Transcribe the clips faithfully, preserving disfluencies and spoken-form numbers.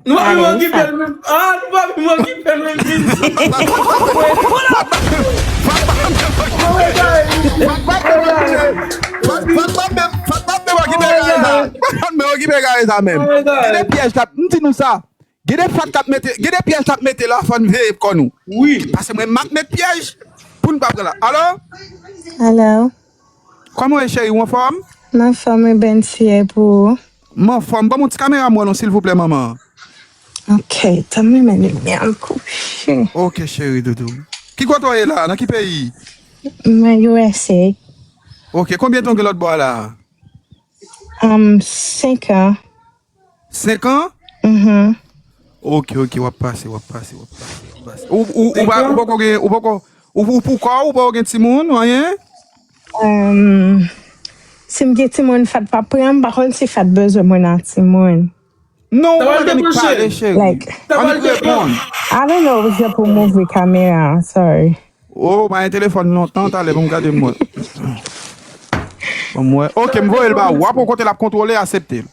Nou pa menm okipe l menm. Ah, nou pa menm okipe l menm. Fat pa menm okipe gare sa. Fat pa menm okipe gare sa menm. Gen de pyèj k ap, m di nou sa. Gen de fat k ap mete, gen de pyèj k ap mete la, fò n veye kò nou. Wi. Paske mwen, m ap met pyèj pou n pa pran la. Alo? Alo? Kòman w ye, cheri? Ou anfòm? M anfòm, wi, Bensi, e pou ou? M anfòm. Ban m yon ti kamera m wè non, silvouplè, manman. Ok, tann mwen, men limyè an kouche. Ok, cheri doudou. Ki kote w ye la? Nan ki peyi? Mwen U S A. Ok, konbyen tan w gen lòt bò a la? Um, senk an. Senk an? Mhm. Ok, ok, w ap pase, w ap pase, w ap pase, w ap pase. Ou, ou, ou, pa- ou poko gen, ou poko, ou, ou pou kò, ou poko gen timoun, anyen? Um, si m gen timoun, Fat pa pran, m pa konn si Fat bezwen mwen nan timoun. Non, ou pa gen pale, cheri. Like, annik reponn. I don't know, se pou move kamera, sorry. Oh, m a gen telefòn lontan, talè pou m gade mwen. Bon, mwen, ok, m voye l ba ou. W ap yon kote l ap kontwole, aksepte l.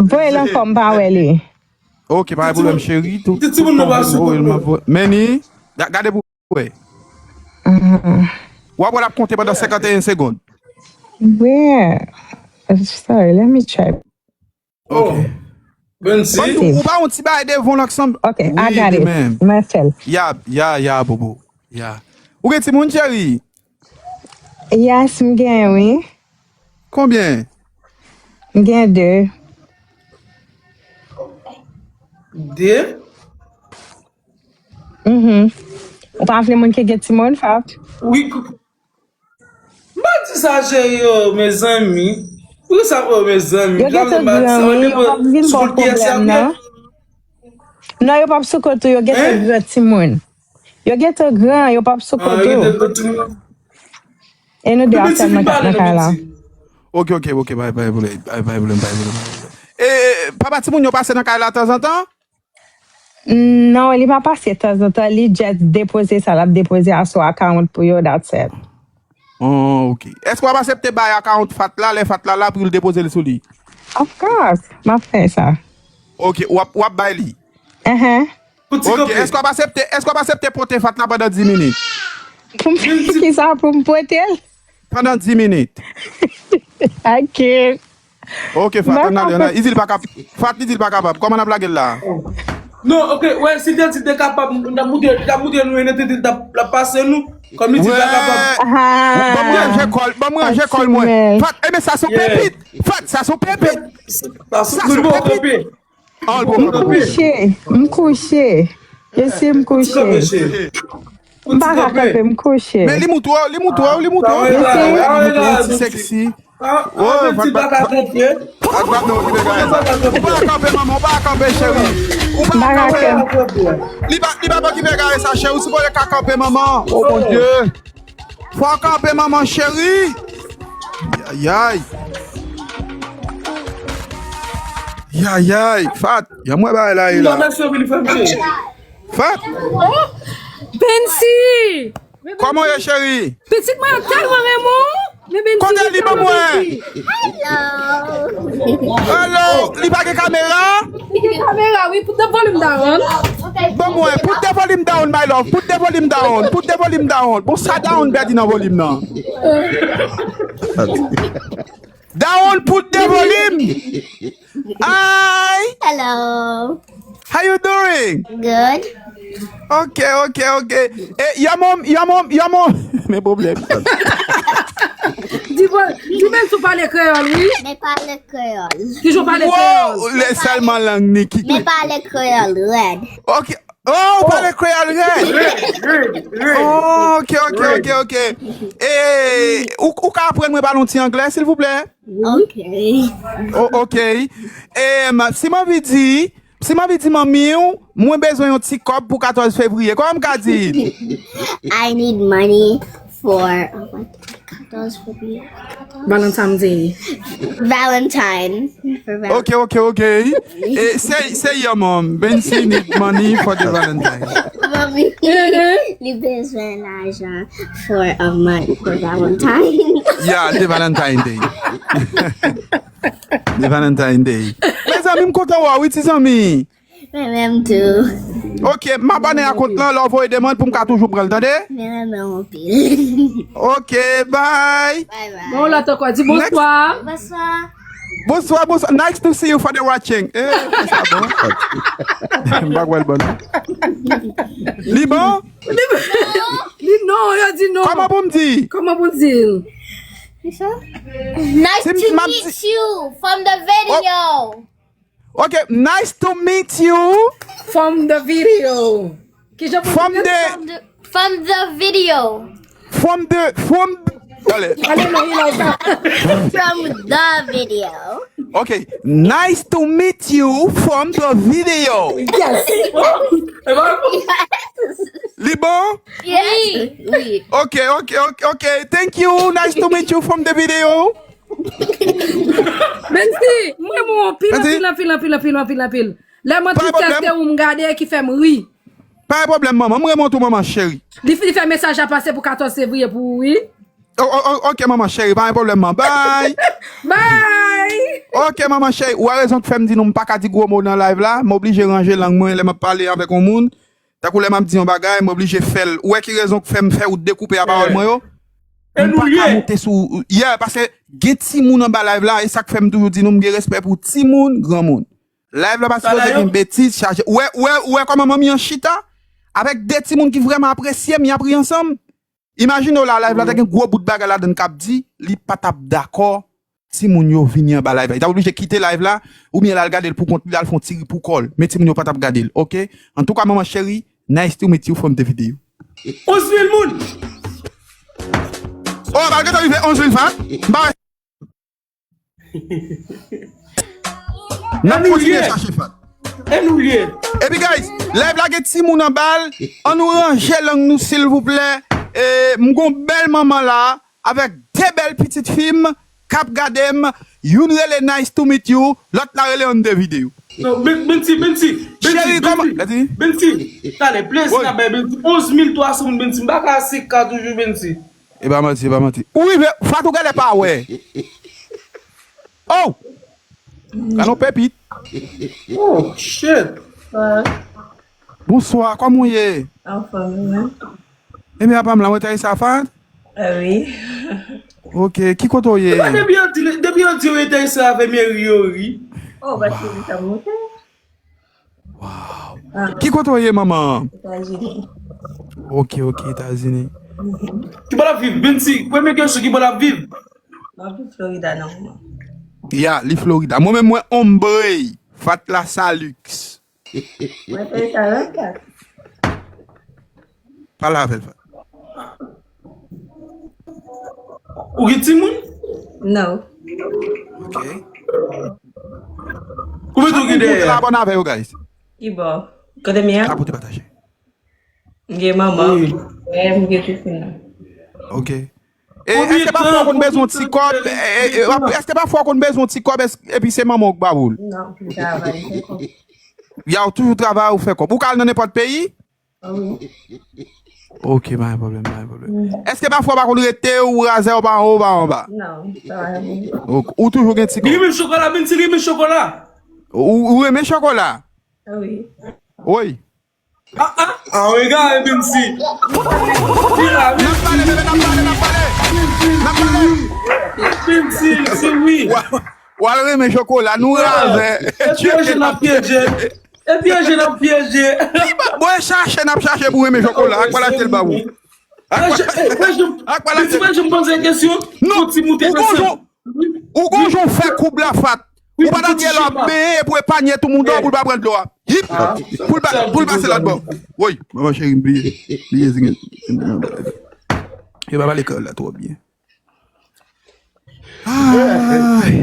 Voye l ankò, m pa wè li. Ok, pa gen pwoblèm, cheri. Tout, tout tan m voye l, m ap voye. Meni, ga- gade pou w wè. Mhm. W ap wè l ap konte pandan senkanteyen segonn. Where? Sorry, let me try. Ok. Bensi. Ban m di w, ou pa yon ti bagay devan w ansanm. Ok, I got it. Mwen fè l. Ya, ya, ya, bobo. Ya. Ou gen timoun, cheri? Yes, m gen, wi. Konbyen? M gen de. De? Mhm. Ou pa vle moun ki gen timoun, Fab? Wi, kou- M pa di sa, cheri, oh, mezanmi. Poukisa, oh, mezanmi? Yo gentan gran, wi. Yo p ap vin ba w pwoblèm, non. Non, yo p ap sou kont ou, yo gentan gran timoun. Yo gentan gran, yo p ap sou kont ou. E nou de a sèlman k ap nan kay la. Ok, ok, ok, pa gen pwoblèm, pa gen pwoblèm, pa gen pwoblèm. E, e, papa timoun yo pase nan kay la tanzantan? Non, li pa pase tanzantan, li just depoze sa l ap depoze a sou account pou yo, that's it. Oh, ok. Èske w ap aksepte bay account Fat la, lè Fat la la pou l depoze l sou li? Of course, m ap fè sa. Ok, w ap, w ap bay li? Enhen. Ok, èske w ap aksepte, èske w ap aksepte pote Fat la pandan dis minit? Pou m fè kisa? Pou m pote l? Pandan dis minit. Ok. Ok, Fat, ann ale, ann ale. Li di l pa kap-, Fat, li di l pa kapab. Kòman n ap lage l la? Non, ok, wè, si te di te kapab, m t ap moutre, t ap moutre nou, e nan tete, t ap, l ap pase nou. Kòm li di l pa kapab. Ban m ranje kò l, ban m ranje kò l mwen. Fat, e men sa se yon pepit. Fat, sa se yon pepit. Sa se yon pepit. An, l poko kanpe. M kouche, m kouche. Esi, m kouche. M pa ka kanpe, m kouche. Men li moutre w, li moutre w, li moutre w. Esi. Li moutre w ti sexy. Oh, Fat pa ka kanpe. Fat pa ka kanpe, manman, ou pa ka kanpe, cheri. Ou pa ka kanpe. Li pa, li pa okipe gare sa, cheri, ou sipoze ka kanpe, manman. Oh, mon Dieu. Fò w kanpe, manman cheri. Yayay. Yayay. Fat, jan m wè bagay la ye la. Fat. Bensi! Kòman w ye, cheri? Pitit mwen yo tèlman renmen w. Men Bensi, kote li ban mwen? Hello. Hello, li pa gen kamera? Li gen kamera, wi, put the volume down. Ban mwen, put the volume down, my love, put the volume down, put the volume down. Bon, sa down, bèdi nan volim nan. Down, put the volume. Hi. Hello. How you doing? Good. Ok, ok, ok. E, your mom, your mom, your mom. Men pwoblèm. Di bon, di Bensi pale kreyòl, wi. Men pale kreyòl. Toujou pale kreyòl. Wow, lè sèlman lang ni ki. Men pale kreyòl rèd. Ok. Oh, ou pale kreyòl rèd. Rèd, rèd, rèd. Oh, ok, ok, ok, ok. E, ou, ou ka aprann mwen pale yon ti anglè, silvouplè? Ok. Oh, ok. E, si m anvi di, si m anvi di manmi w, mwen bezwen yon ti kòb pou katòz fevriye. Kòman m ka di? I need money for, uh, what? Katòz fevriye. Valentine Day. Valentine. For Val- Ok, ok, ok. E, say, say your mom. Bensi need money for the Valentine. Mommy, li bezwen lajan for a month for Valentine. Yeah, the Valentine Day. Happy Valentine Day. Mezanmi, m kontan wè w wi, ti zanmi. Mwen menm tou. Ok, m abòne a kont lan, lè w voye demann pou m ka toujou pran l, tande? Mwen renmen w anpil. Ok, bye. Bye bye. Bon, lòt ankò, di bonswa. Bonswa. Bonswa, bonswa. Nice to see you for the watching. Eh, sa bon. M pa kwè l bon, non. Li bon? Li non, yo di non. Kòman pou m di? Kòman pou m di? Nice to meet you from the video. Ok, nice to meet you. From the video. Kijan pou di? From the, from the video. From the, from, ale. Ale, non, il a sa. From the video. Ok, nice to meet you from the video. Yes. Li bon? Yes. Wi, wi. Ok, ok, ok, ok. Thank you. Nice to meet you from the video. Bensi, m renmen w anpil, anpil, anpil, anpil, anpil, anpil, anpil. Lè m antre tèste ou, m gade ki fè m ri. Pa gen pwoblèm, manman. M renmen w tou, manman cheri. Li, li fè mesaj la pase pou katòz fevriye pou ou, wi. O, o, o, ok, manman cheri, pa gen pwoblèm, man. Bye! Bye! Ok, manman cheri, ou a rezon k fè m di nou m pa ka di gwo mo nan live la. M oblije ranje lang mwen lè m ap pale avèk yon moun. Tankou lè m ap di yon bagay, m oblije fè l. Ou wè ki rezon k fè m fè ou dekoupe a pawòl mwen yo? M pa ka moute sou, yeah, paske gen timoun anba live la, e sa k fè m toujou di nou m gen respè pou timoun, granmoun. Live la pa sipoze gen betiz, chaje. Ou wè, ou wè, ou wè kòman manmi an chita? Avèk de timoun ki vrèman apresye m, y ap ri ansanm. Imajine w la, live la te gen gwo bout bagay ladan l k ap di, li pa t ap dakò timoun yo vini anba live la. Li t ap oblije kite live la, oubyen l al gade l pou kont li, l al fè yon ti ri pou kò l. Men timoun yo pa t ap gade l, ok? Antouka, manman cheri, nice to meet you from the video. Onz mil moun! Oh, malgre sa, li fè onz mil fan. M pa wè. N ap kontinye chache fan. E nou ye. Epi, guys, live la gen timoun anba l. Ann nou ranje lang nou, silvouplè. E, m gon bèl manman la, avèk de bèl pitit fi m k ap gade m. Youn rele Nice to meet you, lòt la rele Ann de video. Non, Ben-, Bensi, Bensi, Bensi, Cheri, kòman? Bensi, Gadi? Bensi, talè, plezi n ap bay Bensi. Onz mil twa san moun, Bensi. M pa ka senk K toujou, Bensi. E pa manti, e pa manti. Ou rive, Fatou genlè pa wè. Oh! Gade yon pepit. Oh, shit. Bonswa, kòman w ye? Anfòm, wi. Ebyen, apa m la, mwen te sa Fat? Ah, wi. Ok, ki kote w ye? E pa depi yo di, depi yo di yo te sa avè meri yo, wi. Oh, paske li ta monte. Wow. Ki kote w ye, manman? Etazini. Ok, ok, Etazini. Ki bò l ap viv, Bensi? Premye kesyon, ki bò l ap viv? M ap viv Florida nan moman. Ya, li Florida. Mwen menm, mwen Ombre, Fat la Salix. Mwen fè sa rankat. Pale avè l, Fat. Ou gen timoun? Non. Ok. Konbyen tan ou gen dèyè a? Abòne avè yo, guys. Ki bò? Kote m ye a? Tapote pataje. M gen manman. Wi. Frè m, m gen ti frè m. Ok. E, èske pafwa w konn bezwen yon ti kòb? E, e, e, èske pafwa w konn bezwen yon ti kòb, èske, epi se manman w k ba ou l? Non, m travay, m fè kòb. Ya, ou toujou travay, ou fè kòb. Ou ka al nan nenpòt peyi? Ah wi. Ok, pa gen pwoblèm, pa gen pwoblèm. Èske pafwa w pa konn rete, ou razè, ou pa anwo, ou pa anba? Non, sa va. Ok, ou toujou gen ti kòb. Li renmen chokola, Bensi, li renmen chokola. Ou, ou renmen chokola? Ah wi. Wi. Ah, ah, ah, regade, Bensi. N ap pale, bebe, n ap pale, n ap pale. N ap pale. Bensi, se wi. Wa, wa renmen chokola, nou razè. E pyeje n ap pyeje. E pyeje n ap pyeje. Bon, e chache n ap chache pou renmen chokola. Ak pa l achte l ba ou. Ak pa l achte, ak pa l achte. Ou gon jan, ou gon jan w fè koub la, Fat. Ou pa t ap gen lò ap benyen pou epanye tou moun dlo pou l pa pran dlo a. Hip! Pou l pa, pou l pase lòt bò. Woy, manman cheri, m bliye. Bliye zingen. E pa pale kreyòl la twò byen. Ay!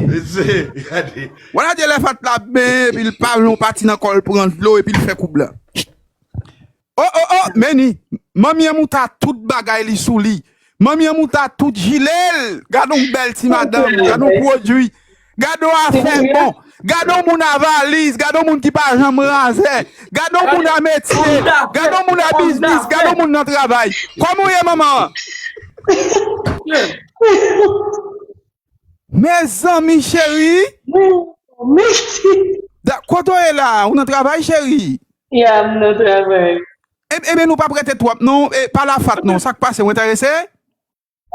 Wala de lè Fat la ap benyen, epi l pa vle yon pati nan kò l pran dlo, epi l fè koub la. Oh, oh, oh, Meni, manmi an mouta tout bagay li sou li. Manmi an mouta tout jile l. Gade yon bèl ti madanm, gade yon pwodui. Gade yon afè bon. Gade yon moun a valiz, gade yon moun ki pa janm razè. Gade yon moun a metye, gade yon moun a biznis, gade yon moun nan travay. Kòman w ye, manman? Mezanmi cheri. Mezanmi. Da- Kote w ye la? Ou nan travay cheri? Ya, m nan travay. E- Ebyen nou p ap rete twòp non. E, pa la Fat non. Sa k pase? Ou enterese?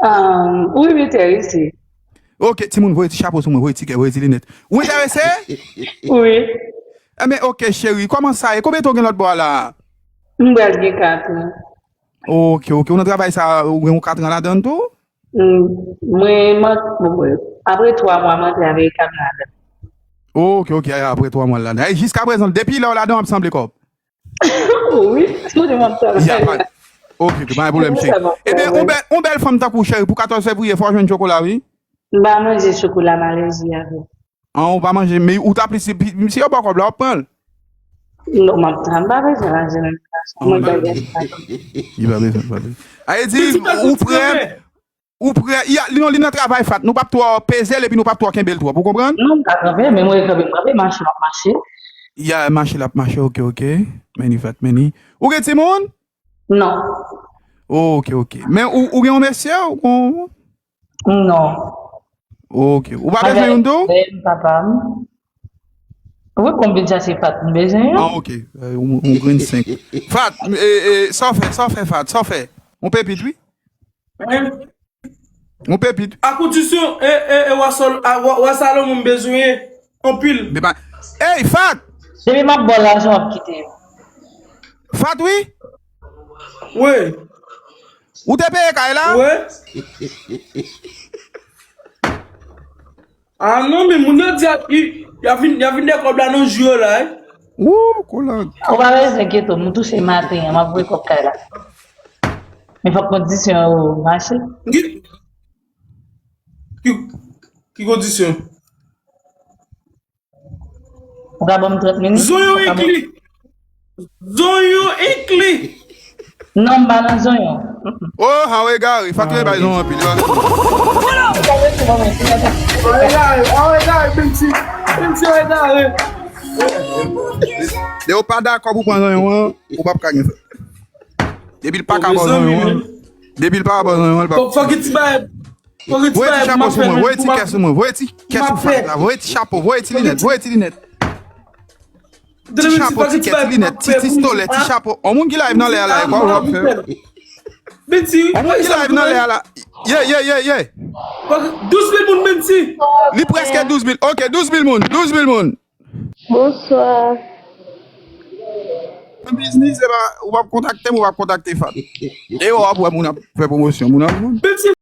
Um, wi, m enterese. Ok, timoun, voye ti chapo sou mwen, voye ti kè, voye ti linèt. Ou enterese? Wi. Ebyen ok cheri, kòman sa ye? Konbyen tan w gen lòt bò a la? M pral gen kat an. Ok, ok. Ou nan travay sa, ou gen yon kat an ladan l tou? Mm, mwen, mwen, mwen, apre twa mwa, m antre avèk kat an ladan. Ok, ok, apre twa mwa ladan. E jiska prezan, depi lè w ladan, w ap sanble kòb. Wi, kote m ap Ya, travay pa- la. Ok, ok, pa gen pwoblèm, cheri. Sa va, Ebyen, wi. Yon bèl, yon bèl fanm tankou w cheri, pou katòz fevriye, fò w jwenn chokola, wi. M pa manje chokola, m alèji avè l. An, ou pa manje, men ou ta plis, si, si yo ba w kòb la, w ap pran l. Non, m ap pran, m pa bezwen manje nan fason. Mwen An, bagay sa. Li pa bezwen, pa bezwen. A, e di, Piti pa ou soti prè, kanpe. Ou prè, y a, li, non, li nan travay Fat. Nou p ap twò peze l epi nou p ap twò kenbe l twòp. Ou konprann? Non, m ka kanpe, men mwen kanpe, m kanpe, mache, m ap mache. Ya, mache l ap mache, ok, ok. Meni Fat, meni. Ou gen timoun? Non. Ok, ok. Men ou, ou gen yon mesye? Ou kon... Non. Ok. Ou pa bezwen youn tou? Papa m. Wi, konbyen chache Fat m bezwen yo? Ah, ok. Ou grenn senk. Fat, e, e, sa w fè, sa w fè, Fat, sa w fè? Yon pepit, wi. Yon pepit. A kondisyon, e, e, e, wa Sol, a, wa, wa Salomon m bezwen ye. Anpil. Ey, Fat! Depi m ap ba w lajan, w ap kite yo. Fat, wi? Wi. Ou te peye kay la? Wi. Ah non, men moun yo di y a, y a vin, y a vin de kòb la nan jou yo la, wi. Wou, kolan. Ou pa bezwen enkyete w, m touche maten an, m ap voye kòb kay la. Men fòk kondisyon yo mache. Ki, ki, ki kondisyon? Ou ka ban m trant minit? Zonyon enkli. Zonyon enkli. Non, m pa nan zonyon. Oh, ha w egare. Fat yo bay zonyon anpil. Awe gare, awe gare, Benty. Benty awe gare. Lè w pa dakò pou pran zonyon an, ou p ap ka gen fè. Depi l pa ka ba w zonyon an, depi l pa ka ba w zonyon an, l p ap... Fòk, fòk gen ti bagay. Fòk gen ti Voye ti bagay pou m chapo ap sou fè mwen, menm voye ti pou m ap kè sou mwen, voye ti kè sou Fat la, voye ti chapo, voye ti linèt, voye ti linèt. Ti chapo, ti kè, ti linèt, ti, ti stole, ti chapo. On moun ki live nan lè a la, e kwa w ap fè? Benty, On moun ki live nan lè a la. Ye, ye, ye, ye. Douz mil moun, Benty. Li prèske douz mil. Ok, douz mil moun, douz mil moun. Bonswa. Nan biznis, se pa, ou p ap kontakte m, ou p ap kontakte Fat. E w ap wè moun ap fè pwomosyon, moun ap vin. Benty,